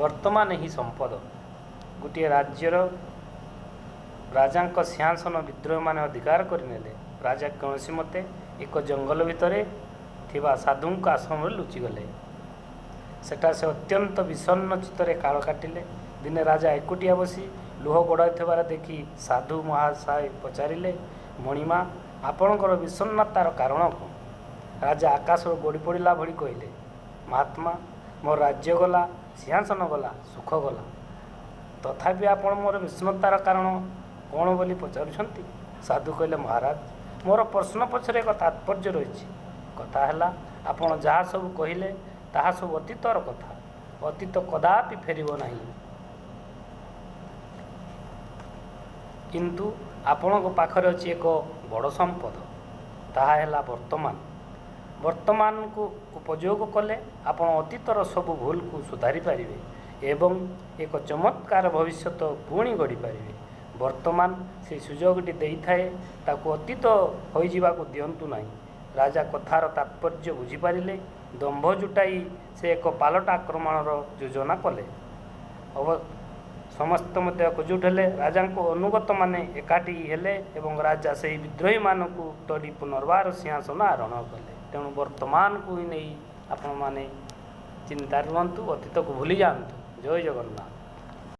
ବର୍ତ୍ତମାନ ହିଁ ସମ୍ପଦ। ଗୋଟିଏ ରାଜ୍ୟର ରାଜାଙ୍କ ସିଂହାସନ ବିଦ୍ରୋହୀମାନେ ଅଧିକାର କରିନେଲେ। ରାଜା କୌଣସି ମତେ ଏକ ଜଙ୍ଗଲ ଭିତରେ ଥିବା ସାଧୁଙ୍କ ଆଶ୍ରମରେ ଲୁଚିଗଲେ। ସେଠାରେ ସେ ଅତ୍ୟନ୍ତ ବିଷଣ୍ଣ ଚିତ୍ତରେ କାଳ କାଟିଲେ। ଦିନେ ରାଜା ଏକୁଟିଆ ବସି ଲୁହ ଗଡ଼ାଉଥିବାର ଦେଖି ସାଧୁ ମହାଶୟ ପଚାରିଲେ, ମଣିମା, ଆପଣଙ୍କର ବିଷଣ୍ଣତାର କାରଣ କ'ଣ? ରାଜା ଆକାଶରୁ ଗଡ଼ି ପଡ଼ିଲା ଭଳି କହିଲେ, ମହାତ୍ମା, ମୋର ରାଜ୍ୟ ଗଲା, ସିଂହାସନ ଗଲା, ସୁଖ ଗଲା, ତଥାପି ଆପଣ ମୋର ବିଷଣ୍ଣତାର କାରଣ କ'ଣ ବୋଲି ପଚାରୁଛନ୍ତି? ସାଧୁ କହିଲେ, ମହାରାଜ, ମୋର ପ୍ରଶ୍ନ ପଛରେ ଏକ ତାତ୍ପର୍ଯ୍ୟ ରହିଛି। କଥା ହେଲା, ଆପଣ ଯାହା ସବୁ କହିଲେ ତାହା ସବୁ ଅତୀତର କଥା। ଅତୀତ କଦାପି ଫେରିବ ନାହିଁ। କିନ୍ତୁ ଆପଣଙ୍କ ପାଖରେ ଅଛି ଏକ ବଡ଼ ସମ୍ପଦ, ତାହା ହେଲା ବର୍ତ୍ତମାନ। ବର୍ତ୍ତମାନକୁ ଉପଯୋଗ କଲେ ଆପଣ ଅତୀତର ସବୁ ଭୁଲକୁ ସୁଧାରି ପାରିବେ ଏବଂ ଏକ ଚମତ୍କାର ଭବିଷ୍ୟତ ପୁଣି ଗଢ଼ିପାରିବେ। ବର୍ତ୍ତମାନ ସେହି ସୁଯୋଗଟି ଦେଇଥାଏ, ତାକୁ ଅତୀତ ହୋଇଯିବାକୁ ଦିଅନ୍ତୁ ନାହିଁ। ରାଜା କଥାର ତାତ୍ପର୍ଯ୍ୟ ବୁଝିପାରିଲେ। ଦମ୍ଭ ଜୁଟାଇ ସେ ଏକ ପାଲଟା ଆକ୍ରମଣର ଯୋଜନା କଲେ। ସମସ୍ତେ ମଧ୍ୟ ଏକଜୁଟ ହେଲେ। ରାଜାଙ୍କ ଅନୁଗତମାନେ ଏକାଠି ହେଲେ ଏବଂ ରାଜା ସେହି ବିଦ୍ରୋହୀମାନଙ୍କୁ ତଡ଼ି ପୁନର୍ବାର ସିଂହାସନ ଆରୋହଣ କଲେ। ତେଣୁ ବର୍ତ୍ତମାନକୁ ହିଁ ନେଇ ଆପଣମାନେ ଚିନ୍ତାରେ ରୁହନ୍ତୁ, ଅତୀତକୁ ଭୁଲି ଯାଆନ୍ତୁ। ଜୟ ଜଗନ୍ନାଥ।